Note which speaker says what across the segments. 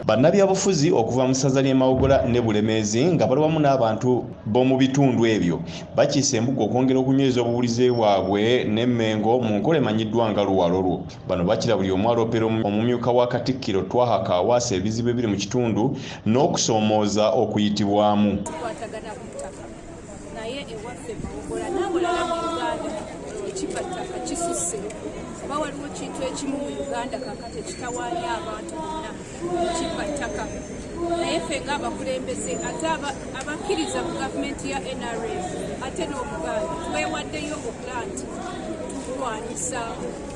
Speaker 1: Bannabyabufuzi okuva mu ssaza ly'e Mawogola ne Bulemeezi nga bali wamu n'abantu b'omu bitundu ebyo bakiise embuga okwongera okunyweza obuwulize bwabwe ne Mmengo mu nkola emanyiddwa nga Luwalolwo. Bano bakira buli omu aloopera omumyuka wa Katikkiro Twaha Kaawaase ebizibu ebiri mu kitundu n'okusoomooza okuyitibwamu.
Speaker 2: Tukwatagana ku ttaka naye ewaffe Mawogola n'awalala mu Uganda ekibba ttaka kisusse oba waliwo kintu ekimu mu Uganda kakati ekitawaanya abantu bonna kibba ttaka naye ffe ng'abakulembeze ate abakkiriza mu gavumenti ya NRM ate n'Obuganda twewaddeyo okulaba nti tulwanyisa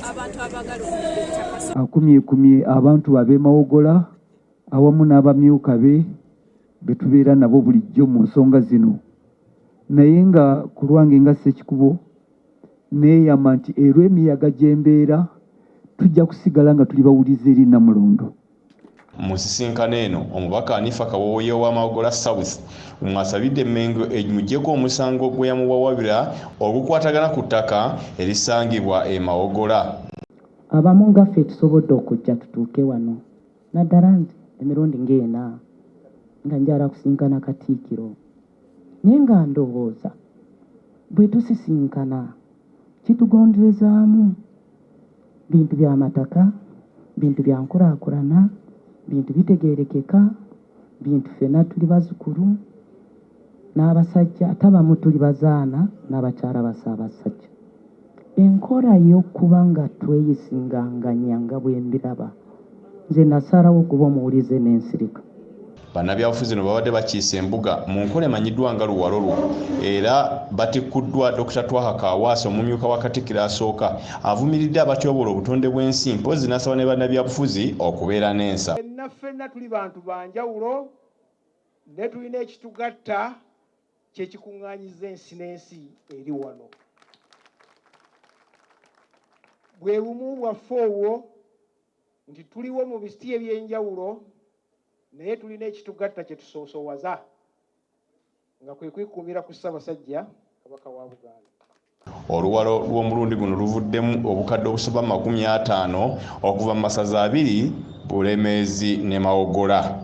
Speaker 2: abantu abaagala okubba ettaka.
Speaker 3: Akumyekumye abantu ab'e Mawogola awamu n'abamyuka be be tubeera nabo bulijjo mu nsonga zino naye nga ku lwange nga Ssekikubo neeyama nti erw'emiyaga gy'embeera tujja kusigala nga tuli bawulize eri Nnamulondo.
Speaker 1: Mu nsisinkano eno, omubaka Hanifa Kawooya owa Mawogola South mw'asabidde Mmengo emuggyeko omusango gwe yamuwawabira ogukwatagana ku ttaka erisangibwa e Mawogola.
Speaker 4: Abamu nga ffe tusobodde okujja tutuuke wano naddala nze emirundi ng'ena nga njala kusinkana Katiikiro naye nga ndowooza bwe tusisinkana kitugonderezaamu bintu bya mataka, bintu bya nkulaakulana, bintu bitegeerekeka, bintu ffenna tuli bazzukulu n'abasajja ate abamu tuli bazaana n'abakyala ba Ssaabasajja. Enkola y'okuba nga tweyisinganganya nga bwe mbiraba, nze nasalawo okuba omuwulize ne nsirika.
Speaker 1: Bannabyabufuzi no babadde bakiise embuga mu nkola emanyiddwa nga Luwalolwo era batikkuddwa Dokita Twaha Kaawaase omumyuka wa Katikkiro asooka avumiridde abatyoboola obutonde bw'ensi mpozzi n'asaba ne bannabyabufuzi okubeera n'ensa.
Speaker 5: Ffenna ffenna tuli bantu ba njawulo naye tulina ekitugatta kye kikuŋŋaanyizza ensi n'ensi eri wano. Bwe bumu bwaffe obwo nti tuliwo mu biti eby'enjawulo naye tulina ekitugatta kye tusoosowaza nga kwe kwekuumira ku Ssaabasajja Kabaka wa Buganda.
Speaker 1: Oluwalo lw'omulundi guno luvuddemu obukadde obusoba mu 50 okuva mu masaza abiri Bulemeezi ne Mawogola.